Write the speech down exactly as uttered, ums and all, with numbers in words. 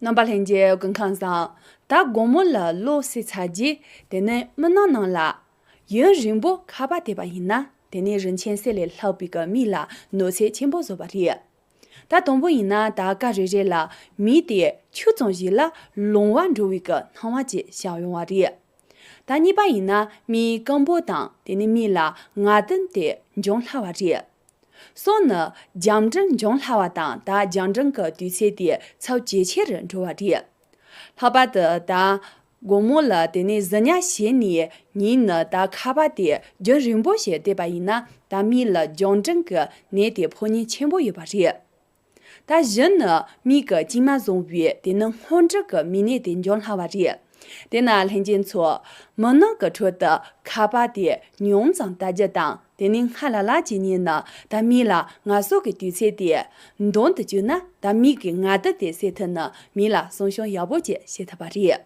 རྣམ་པ་ལྷན་རྒྱས་སྐུ་ཁམས་བཟང་། ད་དགོང་མོ་ལ་གློ་བསྲེས་ཚར་རྗེས་དེ་ནས་མི་ནག་ནང་ལ་ཡུན་རིང་པོ་ཁ་པར་བལྟས་པ་ཡིན་ན་དེ་ནས་རིན་ཆེན་གསེར་ལས་ལྷག་པའི་གི་མིག་ལ་གནོད་འཚེ་ཆེན་པོ་བཟོ་བ་རེད། ད་དང་པོ་ཡིན་ན་ད་སྐབས་རེ་རེ་ལ་མིག་དེ་ཆུ་ཙམ་ཞིག་ལ་ལོང་བ་འགྲོ་བའི་གི་སྣང་བ་ཅིག་ཤར་ཡོང་བ་རེད། ད་གཉིས་པ་ཡིན་ན་མིག་སྐམ་པོ་དང་དེ་ནས་མིག་ལ་ངར་ལྡུམ་དེ་འབྱུང་སླ་བ་རེད། གསུམ་ནི་རྒྱང་འགྲིམ་འབྱུང་སླ་བ་དང་ད་རྒྱང་འགྲིམ་གྱི་དུས་ཚོད་དེ་ཚབས་ཇེ་ཆེ་རུ་འགྲོ་བ་རེད། ལྷག་པར་དུ་ད་དགོང་མོ་ལ་དེ་ནས་གཟུགས་ཉར་བྱས་ནས་ཉིན་ནི་ད་ཁ་པར་དེ་རྒྱུན་རིང་པོ་ཞིག་བལྟས་པ་ཡིན་ན་ད་མིག་ལ་རྒྱང་འགྲིམ་གྱི་ནད་དེ་ཕོག་ཉེན་ཆེན་པོ་ཡོད་པ་རེད། ད་བཞི་ནི་མིག་གི་དཀྱིལ་མ་བཟུང་བའི་དེ་ནི་སྔོ་འབྲུ་གི་མིག་ནད་དེ་འབྱུང་སླ་བ་རེད། དེས་ན་ལྷན་རྒྱས་ཚོ། མི་ནག་གི་ཁྲོད་དུ་ཁ་པར་དེ་ཉུང་ཙམ་ལྟ་རྒྱུ་དང་དེ་ནི་སྔ་ལ་ལ་བྱེད་ཉེན་ནི་ད་མིག་ལ་ངལ་གསོ་གི་དུས་ཚོད་དེ་འདོན་དུ་བཅུག་ན་ད་མིག་གི་ངར་ལྡུམ་དེ་སེལ་ཐུབ་ནི་མིག་ལ་སྲུང་སྐྱོབ་ཡག་པོ་ཅིག་བྱེད་ཐུབ་པ་རེད།